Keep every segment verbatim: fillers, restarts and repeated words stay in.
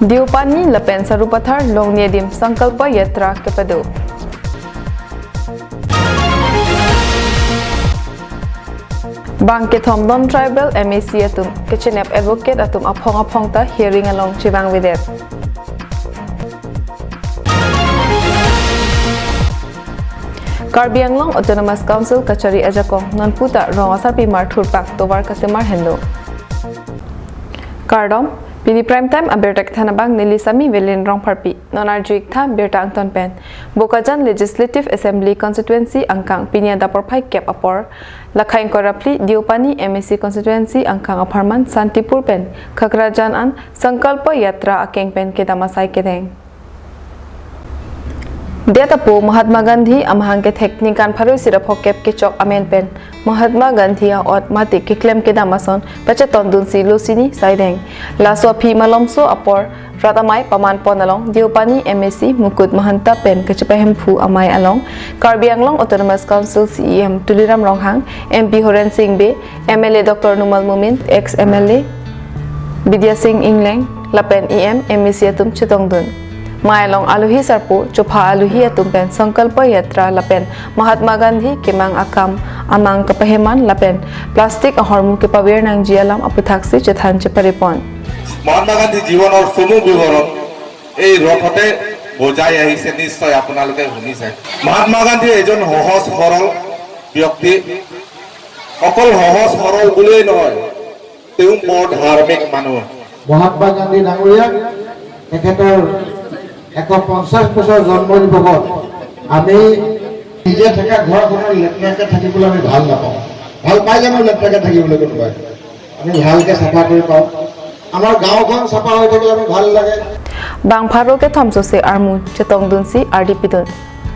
Deopani lapen Sarupathar longni adim Sankalpa Yatra kepado. Bang kethom non-tribal M A C atum kechenep advocate atum aphong aphong ta hearing along chevangvedet. Karbi Anglong Autonomous Council kachari ajakong nonputa rong asarpimar thurpak tovar kasemar henlo. Kardom, pini prime time abirta kethan abang neli Sami Velin Rongpharpi. Non arju-ik tha birta angton pen. Bokajan Legislative Assembly Constituency angkang pini adap porphai kep apor, lakha ingkoi ra phli Deopani M A C Constituency angkang apharman Santipur pen Khakrajan an Sankalpa Yatra akeng pen kedam asai kedeng. Det apo Mahatma Gandhi amahang kethek ningkan pharo isi ra phokep kechok amen pen Mahatma Gandhi a-ot mate keklem kedam ason pachetondunsi losini saideng. Laso aphi malomso apor rat amei pamanpon along Deopani M A C Mukut Mahanta pen kachepahemphu amei along Karbi Anglong Autonomous Council C E M Tuliram Ronghang, M P Horen Sing Bey, M L A Doctor Numal Momin, ex M L A Bidya Sing Engleng lapen E M, M A C atum chetongdun. Mei along alohi sarpo, chopha alohi atum pen Sankalpa Yatra lapen Mahatma Gandhi kemang akam amang kepaheman lapen plastic ahormu kepavir nangji alam aputhaksi chethan cheparepon. Mahatma गांधी जीवन और চমু বিৱৰণ এই ৰথতে বজাই আহিছে, নিশ্চয় আপোনালোকে শুনিছে। মহাত্মা গান্ধী এজন সহজ সৰল ব্যক্তি, অকল সহজ সৰল বুলিয়েই নহয়, তেওঁ বৰ ধাৰ্মিক মানুহ। মহাত্মা গান্ধী ডাঙৰীয়াক তেখেতৰ এশ পঞ্চাশ বছৰ জন্ম দিৱসত আমি নিজে থকা ঘৰখনৰ লেতেৰাকে থাকিবলৈ আমি ভাল নাপাওঁ। ভাল পাই জানো লেতেৰাকে থাকিবলৈ কোনোবাই? আমি ভালকে চাফা কৰি পাওঁ। আমাৰ গাঁওখন চাফা হৈ থাকিলে আমি ভাল লাগে। Bang pharo kethom sose armu chetongdunsi ardi pidun.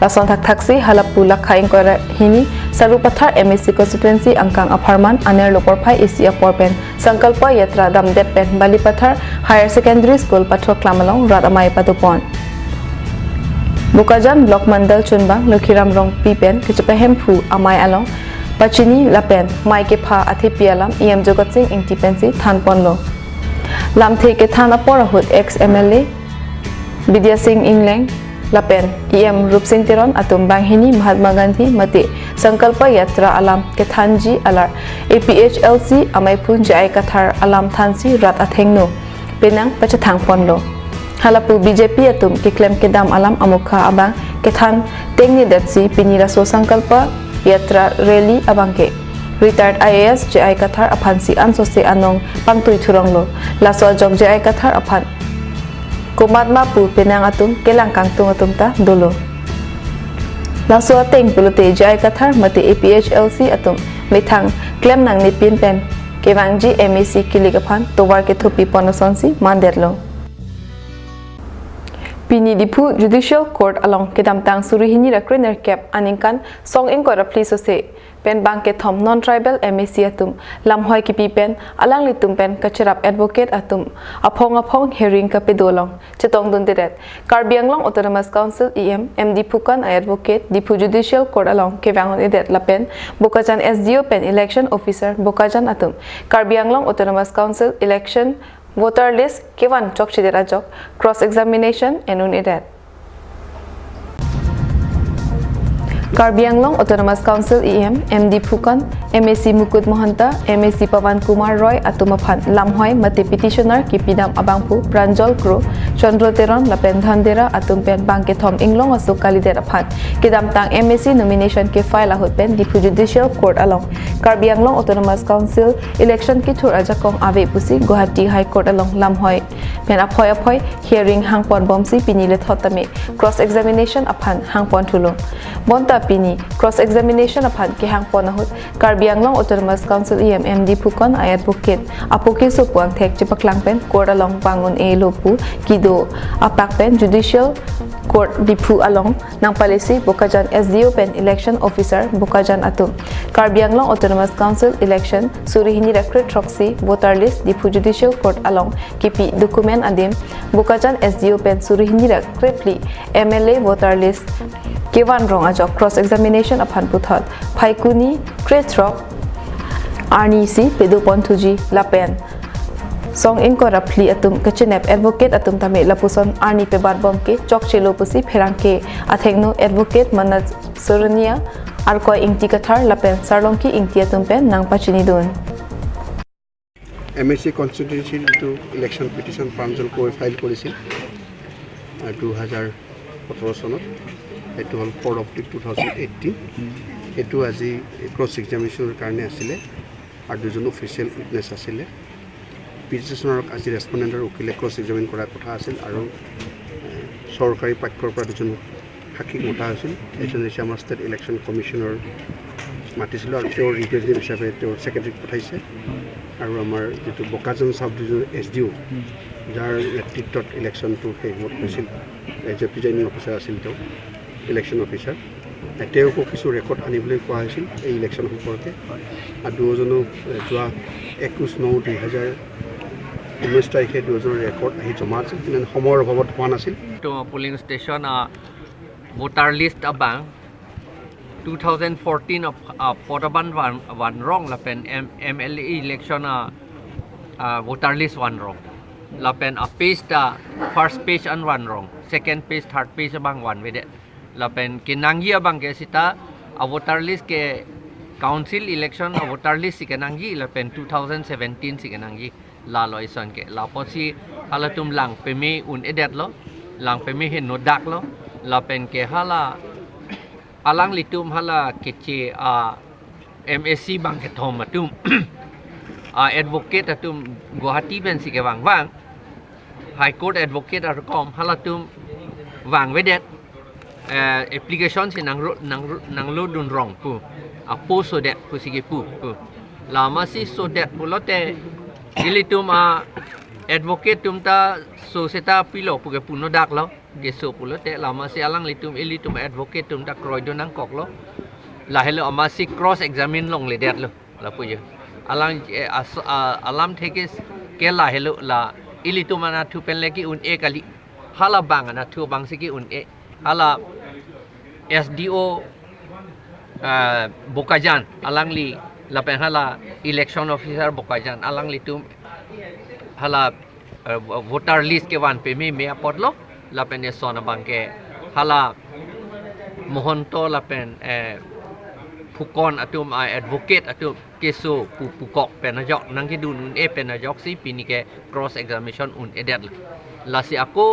Lason thakthaksi halapu lakha ingkoi ra hini Sarupathar M A C constituency angkang apharman anerlo porphai isi apor pen Sankalpa Yatra damdet pen Balipathar Higher Secondary School pathoklam along rat amei padopon. Bokajan Block Mandal chunbang Lokhiram Rongpi pen kachepahemphu amei along pachini lapen mei kepha athepi alam E M Jagat Sing Engti pensi thanponlo. Lamthe kethan apor ahut ex M L A Bidya Sing Engleng lapen E M Rupsing Teron atum banghini Mahatma Gandhi mate Sankalpa Yatra alam kethanji alar A P H L C ameiphu J I Kathar alam thansi rat athengno penang pachethangponlo. Halapu B J P atum keklem kedam alam amokha abang kethan tengnedetsi pini laso Sankalpa Yatra rally abangke retired I A S J I Kathar aphansi ansose anong pangtui thuronglo. Laso ajok J I Kathar aphan komatma pu penang atum kelang kangtung atum ta dolo. Laso ateng pulote J I Kathar mate A P H L C atum methang klem nangnepin pen kevangji M A C kilik aphan tovar kethopipon asonsi mandetlo. Pini Diphu Judicial Court along kedamtang suri hini ra krenerkep aningkan song ingkoi ra phli sose pen bang kethom non-tribal M A C atum lamhoi kipi pen alanglitum pen kacherap advocate atum aphong aphong hearing kapado along chetongdundedet. Karbi Anglong Autonomous Council E M M D Phukan a-advocate Diphu Judicial Court along kevang un-edet lapen Bokajan S D O pen election officer Bokajan atum Karbi Anglong Autonomous Council election voter list kevan chokchedet ajok cross examination en un-edet. Karbi Anglong Autonomous Council E M M D Phukan, M A C Mukut Mahanta, M A C Pawan Kumar Roy atum aphan lamhoi mate petitioner kipidam abangphu Pranjal Kro, Chandra Teron lapen Dhandera atum pen bang kethom inglong aso kalidet aphan kedamtang M A C nomination kefile ahut pen Diphu Judicial Court along Karbi Anglong Autonomous Council election kethur ajakong ave pusi Guwahati High Court along lamhoi pen aphoi aphoi hearing hangponbomsi pini lethot tame cross examination aphan hangponthulo. Bonta pini cross examination aphan kehangpon ahut Karbi Anglong Autonomous Council E M M D Phukan a-advocate apo keso pu angthek chepaklang pen court along vang un-elo pu kedo apak pen Judicial Court Diphu along nangpalesi Bokajan S D O pen election officer Bokajan atum Karbi Anglong Autonomous Council election suri hini ra kre throksi voter list Diphu Judicial Court along kipi document adim Bokajan S D O pen suri hini ra krephli M L A voter list kevan rong ajok cross examination aphan puthot phaikuni krethrok arnisi pedoponthuji lapen song ingkoi ra phli atum kachinep advocate atum tame lapuson arni pebat bom ke chokchelo pusi pherangke athengno advocate Manoj Soronia, Arkoi Ingti Kathar lapen Sarlongki Ingti atum pen nangpachinidun. M A C কনষ্টিটুৱেঞ্চিৰ যিটো election petition প্ৰাঞ্জল গগৈয়ে ফাইল কৰিছিল দুহেজাৰ সোতৰ চনত, সেইটো হ'ল four October two thousand eighteen. সেইটো আজি ক্ৰছ এক্সামিনেশ্যনৰ কাৰণে আছিলে আৰু দুজন অফিচিয়েল উইটনেছ আছিলে। পিটিশ্যনাৰক আজি ৰেচপণ্ডেণ্টৰ উকিলে ক্ৰছ এক্সামিন কৰাৰ কথা আছিল আৰু এ, চৰকাৰী পক্ষৰ পৰা দুজন সাক্ষীক মতা হৈছিল। এজন হৈছে আমাৰ ষ্টেট ইলেকশ্যন কমিশ্যনৰ মাতিছিলোঁ আৰু তেওঁৰ ৰিপ্ৰেজেণ্টেটিভ হিচাপে তেওঁৰ ছেক্ৰেটাৰীক পঠাইছে আৰু আমাৰ যিটো বোকাজান ছাব ডিভিজনৰ এছ ডি অ', যাৰ নেতৃত্বত ইলেকশ্যনটো সেই সময়ত হৈছিল, এজ এ প্ৰিজাইডিং অফিচাৰ আছিল তেওঁ, ইলেকশ্যন অফিচাৰ। এ, তেওঁকো কিছু ৰেকৰ্ড আনিবলৈ কোৱা হৈছিল এই ইলেকশ্যন সম্পৰ্কে। আৰু দুয়োজনো এ, যোৱা একৈছ ন দুই হাজাৰ ঊনৈছ তাৰিখে দুয়োজনৰ ৰেকৰ্ড আহি জমা আছিল, কিন্তু সময়ৰ অভাৱত হোৱা নাছিল। To polling station, uh, voter list abang two thousand fourteen of, uh, pot abang van, van rong lapen M, M L A election, uh, uh, voter list van rong. Lapen a page ta first page an van rong, second page, third page abang vanvedet. Lapen kenangji abang ke seta a voter list ke council election a voter list si kenangji lapen two thousand seventeen si kenangji. Lalo ison ke. Lapusi halatum lang peme un-edetlo, lang peme henodak lo, lapen ke hala alanglitum hala keche a M A C bang kethom atum a advocate atum Guwahati pensi kevang vang, High Court advocate arukom halatum vangvedet, eh, application si nanglo, nanglo, nanglo dun rong pu. Apo sodet pusi kepu pu. Lama si sodet pulote ilitum a advocate atum ta so seta pilo pu kepu nodak lo. Keso pulote lama si alanglitum ilitum advocate atum ta kroidun nangkok lo. Lahelo amatsi cross examine longledet lo. Lapu je. Alang, eh, as, ah, alamthe ke lahelo la ilitum anatthu pen le ke-un-e kali. Hala bang anatthu abang si ke-un-e. Hala S D O, ah, Bokajan alangli lapen hala election officer Bokajan alanglitum hala eh, voter list kevan pememe apotlo, lapen eson abang ke hala Mohonto lapen, eh, Phukan atum a advocate atum keso pu pukok pen ajok nangkedun un-e pen ajoksi pini ke cross examination un-edet. Lasi ako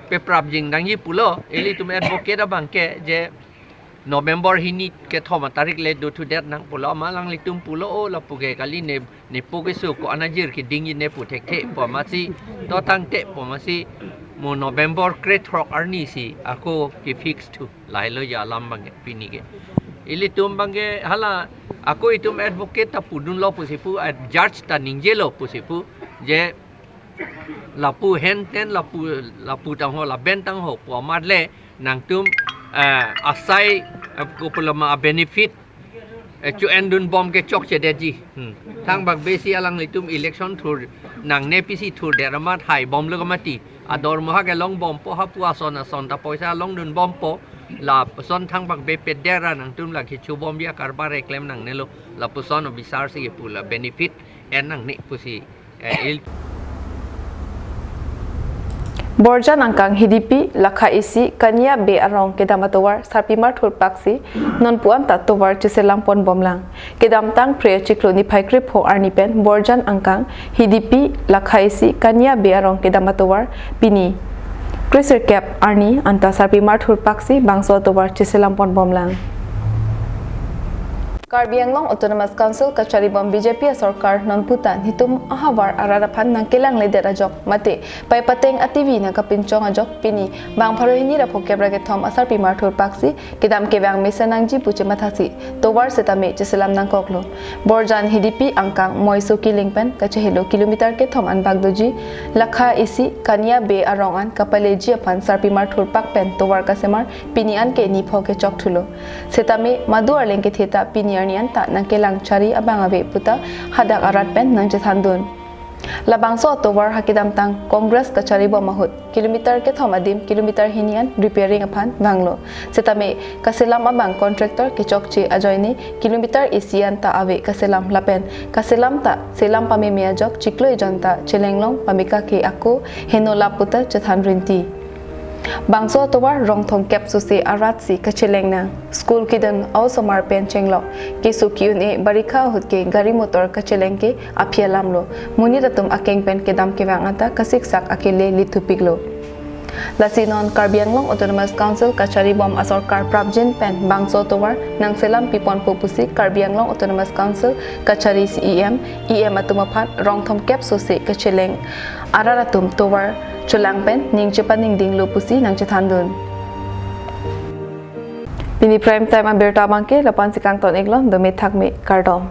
peprap jingdangji pulo, ilitum advocate abang ke je November hini kethom atarik le dothudet nang pulo, amat alanglitum pulo, o lapu ke kali ne, nepo keso ko-an ajir kedingji ne pu thekthe pu amatsi, to tangte pu amatsi mo November krethrok arni si ako ke fix thu, lahelo ja alam abang ke pini ke. Ilitum abang ke hala ako itum advocate ta pudunlo pusi pu, eh, judge ta ningjelo pusi pu, je lapu henten lapu, lapu tangho laben tangho pu amat le nangtum, eh, asai, eh, kopulama benefit, eh, cho-endun bom ke chokchedetji. Hmm. Thangbak besi alanglitum election thur nangne pisi thurdet amat hai bomlo kamati. Adormoha kelong bompo, hapu ason ason ta poisa longdun bompo. Lapuson thangbak be pedera nangtum la kecho bomji akarbar eklem nangnelo. Lapuson obisar si kepu la benefit en nangne pusi. Eh, il- Borjan angkang Hidipi, Lakha isi, Kania Bey arong kedam atovar sarpimar thurpaksi nonpu anta tovar cheselam pon bomlang. Kedamtang Phre achiklo niphai krepho arni pen Borjan angkang Hidipi, Lakha isi, Kania Bey arong kedam atovar pini kresirkep arni anta sarpimar thurpaksi bangso atovar cheselam pon bomlang. Karbi Anglong Autonomous Council kachari bom B J P asorkar nonputa netum ahavar arat aphan nangkelangledet ajok mate pai pateng a T V nangkapinchong ajok pini bang pharo hini ra phokep ra kethom asarpimar thurpaksi kedam kevang mesen nangji pu chemathasi tovar setame cheselam nangkoklo. Borjan Hidipi angkang Moiso Kiling pen kachehelo kilometer kethom anbak doji Lakha isi Kania Bey arong an kapaleji aphan sarpimar thurpak pen tovar kasemar pini an ke nipho kechok thulo. Setame madu arleng kethe ta pini arni anta nangkelang chari abang ave puta hadak arat pen nangchethandun. Labangso atovar hakedamtang Congress kachari bom ahut kilometer kethom adim kilometer hini an repairing aphan vanglo. Setame kaselam abang contractor kechokche ajoine kilometer isi an ta ave kaselam lapen kaselam ta selam pameme ajok chiklo ejon ta chelenglong pameka ke ako heno lapu ta chethan rinti. Bangso atovar rong thomkep sose arat si kacheleng nang. School kedun a-osomar pen chenglok. Keso ki-un-e barikha ahut ke gari motor kacheleng ke aphi alam lo. Monit atum akeng pen kedam kevang anta kasiksak akele lithupiklo. Lasi non Karbi Anglong Autonomous Council kachari bom asorkar prapjin pen bangso atovar nang selam piponpo pusi Karbi Anglong Autonomous Council kachari C E M, E M atum aphan rong thomkep sose kacheleng arat atum tovar cholang pen ning chepaningdinglo pusi nangchethandun. Pini prime time abirta abangke lapu-an si kangton-iklo, dome thakme, kardom.